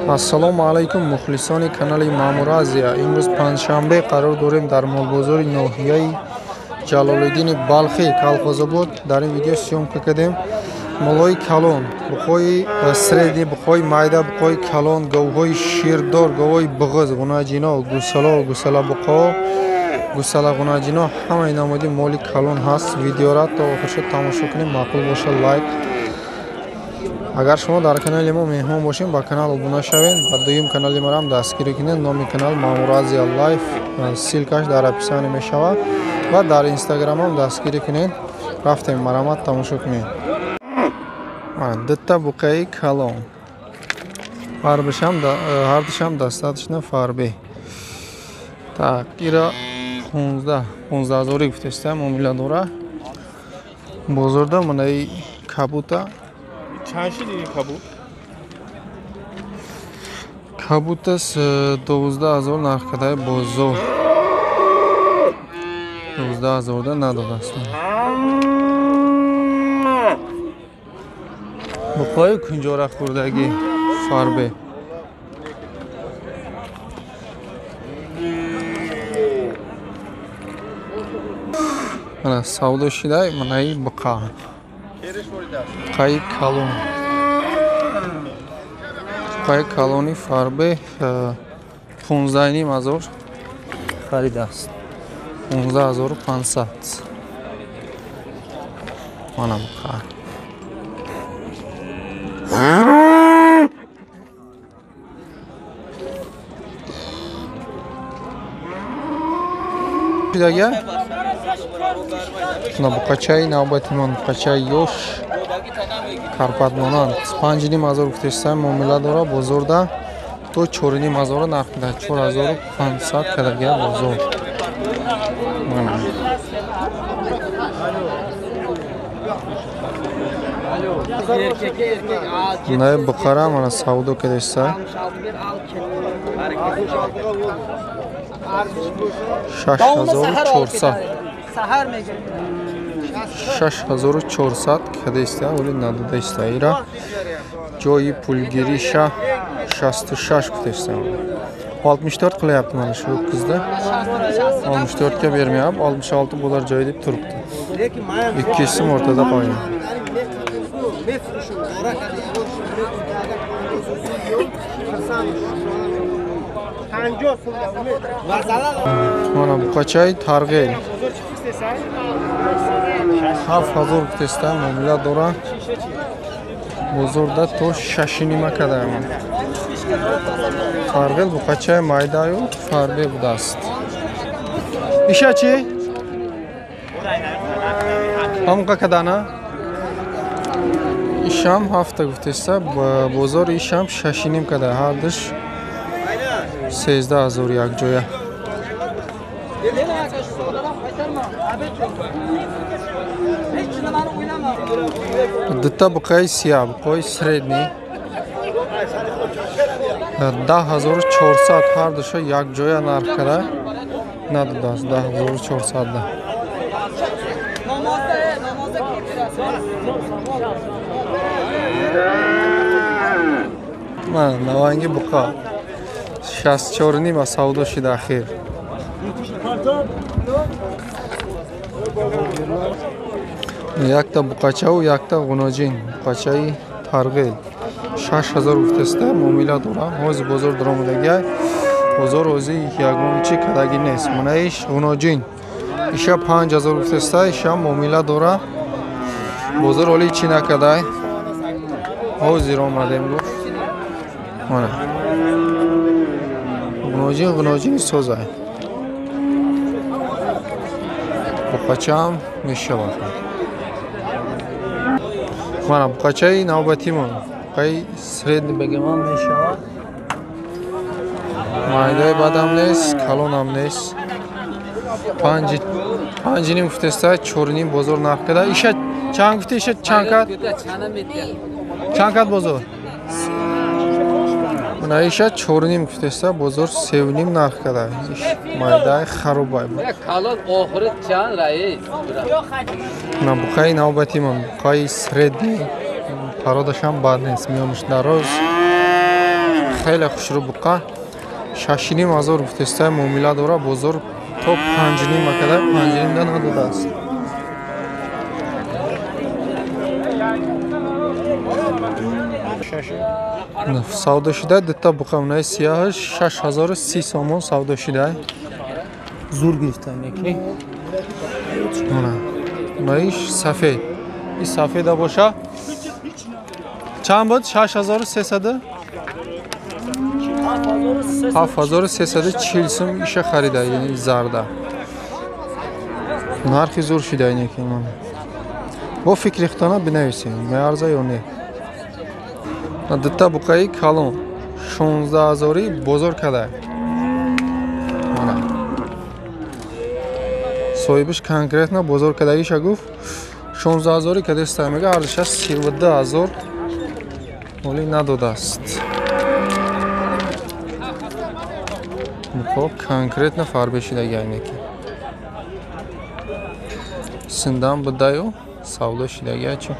Ассалому алайкум мухлисони канали Маъмур Азия. Имрӯз панҷшанбе қарор дорем дар молбозори ноҳияи Ҷалолиддини Балхӣ, Калхозобод. Дар ин видео съёмка кардем молҳои калон, буқҳои средний, буқҳои майда, буқҳои калон, говҳои ширдор, говҳои буғыз, ғунаҷино, гусало, гусалабуқҳо, гусала ғунаҷино, ҳамаи намуди моли калон ҳаст. Видеора то охирша тамошо кунем, маъқул боша лайк. Агар шумо дар канали мо меҳмон бошед, ба канал обуна шавед ва дуюм канали моро ҳам дастгирӣ кунед. Номи канал Маъмур Азия Лайф, ссылка ш дар описание мешавад ва дар инстаграм ҳам дастгирӣ кунед. Рафтем, марамат тамошо кунед. Дутта буқаи калон, ҳардушам достаточно фарбе. Так, ира 15 ҳазорӣ гуфтеста муомила дора. Бозорда манаи кабута. Чанд шид ин кабут? Кабутас 12 000 нарх кадаи бозор. 12 000-да надодааст. Буқҳои кунҷора хӯрдагӣ фарбе. Мана савдо шидай манаи буқа. Буқаи калон. Буқаи калони фарбе 15 500 харидааст. 15 500. Мана буқа. Дага? На буқачаи навбатимон, буқачаи ёш карпатмонанд. 5 500 гуфтеста муомила дора бозорда то 4 500 нарх медиҳад. 4500 кадагия бозор. Мана буқара мана савдо кадеста. 6400. 6400 кадеста, вале надодаиста. Ира ҷои пулгириша 66 гуфтеста. 64 qilyapti mana shu qizda. 64 ga bermayapti, 66 bo'lar joyi deb turibdi. 200 so'm o'rtada qolgan. Mana buqachay targ'il. 7000 гуфтеста муомила дора. Бозорда то 6,5 кадаям. Тарғил буқачаи майдаю фарбе будааст. Иша чӣ? Ҳамқа кадана? Ишам 7 гуфтеста, бозор ишам 6,5 када, ҳардуш 13 000 якҷоя. Дутта буқаи сиёҳ, буқаи средний 10 400 ҳардуша якҷоя нарх када надодааст. 10 400-да. Мана наванги буқа 64,5 савдо шида ахир. Якта буқачаву якта ғуноҷин, буқачаи тарғил 6000 гуфтеста муомила дора. Ҳозир бозор даромадагиай, бозор ҳозир ягон чи кадагӣ нест. Манаиш ғуноҷин иша 5000 гуфтеста, иша муомила дора. Бозор ҳоли чӣ накадай, ҳозир омадем гуфт. Мана ғуноҷин, ғуноҷини созай, буқачаам мешавад. Мана буқачаи навбатимон, буқаи средний бегемам мешавад. Майдаи бадам нест, калонам нест. 5,5 гуфтеста, 4,5 бозор нарх када. Иша чанд гуфти? Иша чанд кад? Чанд кад бозор? Мана иша 4,5 гуфтеста, бозор 3,5 нарх када. Иш майдаи харубай. Калон охири чанд раис? На буқаи навбатимон, буқаи средний, пародашам бад нест, миёнаш дароз. Хеле хушрӯ буқа. 6,5 ҳазор гуфтеста муомила дора, бозор то 5,5 акада 5,5 да надодааст. Савдо шуда дута буқа унаи сияҳаш 6030 сомон савдо шуда. Зур гирифтан яки. Унаиш сафед. И сафеда боша. Чанд буд? 6300 7340 сум иша харида, яъне зарда. Нархи зур шуда яки. Бо фикри худтона бинависем, меарза ё не. Дута буқаи калон 16 ҳазори бозор када. Соҳибиш конкретно бозор кадагиша гуфт 16 ҳазори кадеста, мега арзишаш 32 ҳазор моли надодааст. Буқо конкретно фарбе шидаги айнеки. Синдан будаю савдо шидаги ачи.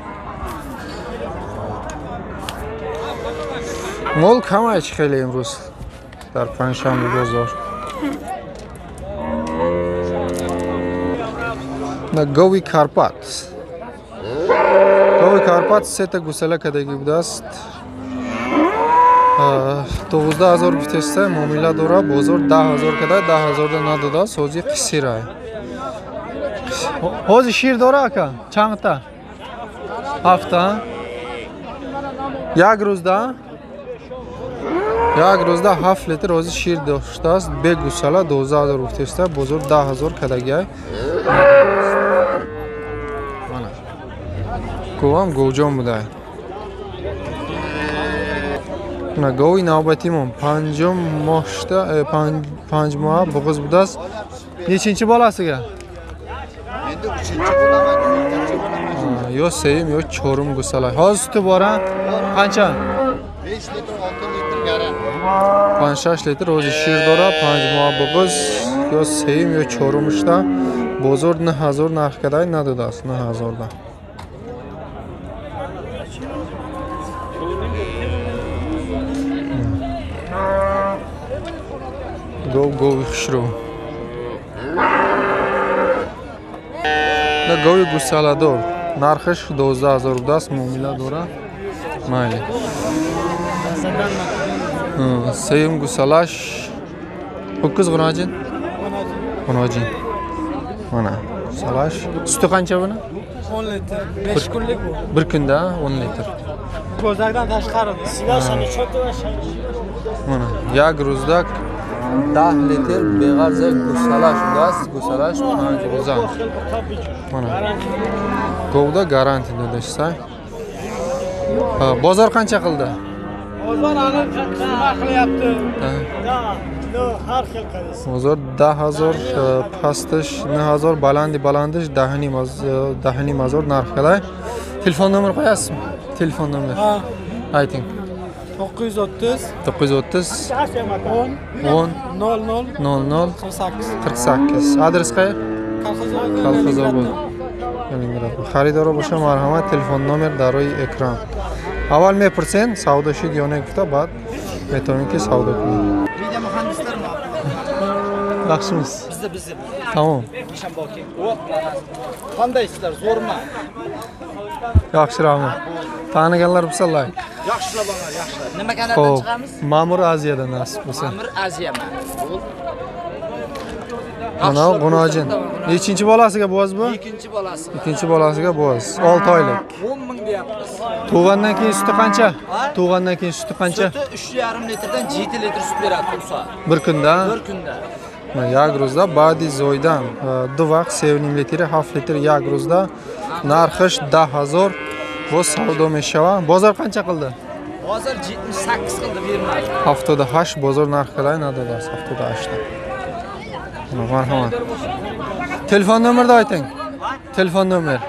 Мол камай чи хеле имрӯз дар панҷшанбе бозор. Гови Карпат. Гови Карпат сета гусала кадаги будааст. 12 ҳазор гуфтеста муомила дора, бозор 10 ҳазор када, 10 ҳазорда надодааст, ҳози қисирай. Ҳози шир дора ака? Чандта? Ҳафта? Як рӯзда? Як рӯзда 7 литр ҳози шир доштааст, бе гусала 12 ҳазор гуфтеста, бозор 10 ҳазор кадагиай. Говам говҷон будай. На гови навбатимон панҷум моҳшта 5 моҳа буғуз будааст. Нечинчи боласига? Endi 3-chi bo'laman, 4-chi Ё сеюм ё чорум гусала. Ҳозир сути бора қанча? 5 литр, 6 литр гарам. 5-6 литр ҳозир шир дора, 5 моҳа буғуз ё сеюм ё чорумшта. Бозор 9000 нарх кадай надодааст, 9000-да. Гов гови хушрӯ. На гови гусаладор. Нархаш 12000 будааст, муомила дора. Майли. Сеюм гусалаш ho'kiz g'unojin? G'unojin. Mana гусалаш. Suti qancha buni? 10 litr. 5 kunlik bu. Bir kunda 10 litr. Ko'zakdan tashqari. Mana як рӯзда 10 литр беғарза гусалаш будааст, гусалаш 5 рӯза. Mana говда гарантия додашса. Bozor qancha qildi? Bozor hali nima qilyapti? Har xil qiladi. Bozor 10000 pastish 9000 balandi balandish 10,5 ҳазор narx qilay. Telefon nomer qo'yasizmi? Telefon nomer. Ha. Ayting. 930 930 10 10 00 00 48 48. Adres qayer? Kolxozobod. Leningrad. Xaridori bo'lsa marhamat, telefon nomer дар рӯи экран. Аввал мепурсен савдо шуд ё не гуфта, баъд метавонем ки савдо кунем. Video muhandislarmi? Yaxshimisiz? Bizda bizni. Tamom. Qandaysizlar? Zo'rmi? Yaxshi, rahmat. Taniganlar bo'lsa like. Yaxshilar bor, yaxshilar. Nima kanaldan chiqamiz? Ma'mur Aziyadan nasib bo'lsa. Ma'mur Aziyaman. Mana g'unojin. Nechinchi bolasiga bo'z bu? Ikkinchi bolasi. Ikkinchi bolasiga bo'z. 6 oylik. 10 ming deyapmiz. Tug'andan keyin suti qancha? Tug'andan keyin suti qancha? Suti 3,5 litrdan 7 litr sut beradi tursa. Bir kunda? Bir kunda. Як рӯзда баъди зоидан ду вақт 3,5 литр, 7 литр як рӯзда нархиш 10 000 боз савдо мешавад. Бозор qancha qildi? Bozor 78 qildi bermadi. 78 bozor narx qilay надодааст 78 та. Marhamat. Telefon nomerni ayting. Telefon nomer.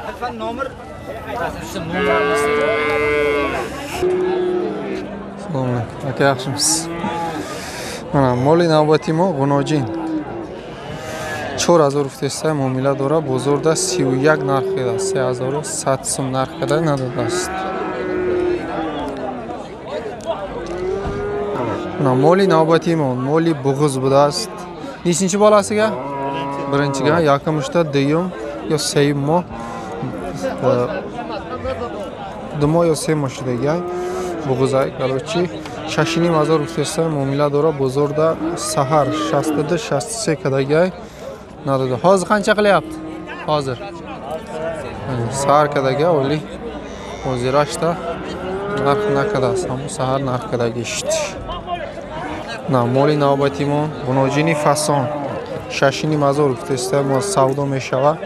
Telefon nomer. Assalomu alaykum. Aka yaxshimisiz? Mana моли навбати мо г'унojин. 4000 гуфтеста муомила дора, бозорда 31 нарх кардааст, 3100 сум нарх карда надодааст. Моли навбатимон моли буғуз будааст. Нечинчи bolasiga? Birinchiga. Якум uchta, дуюм ё сеюм моҳ, 2 моҳ ё 3 моҳ шудагиай буғузай. Короче, 6,5 ҳазор гуфтеста, муомила дора. Бозорда саҳар 62, 63 кадагиай, надода. Ҳозир қанча qilyapti? Hozir саҳар кадага, оли ҳозирашта нарх накардааст, ҳамун саҳар нарх кадагишт. На, моли навбатимон ғуноҷини фасон 6,5 ҳазор гуфтеста, мо савдо мешава.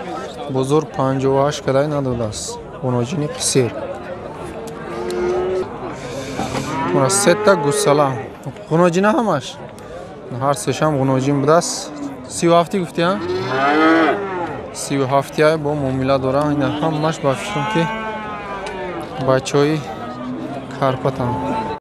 Бозор 58 кадай, надодааст. Ғуноҷини қисир. Мона сета гусала ғуноҷина, ҳамаш ҳар сешам ғуноҷин будааст. 37 гуфти, а? 37-ай, бо муомила дора. Ина ҳамаш ба фикрам, ки бачаҳои Карпатам.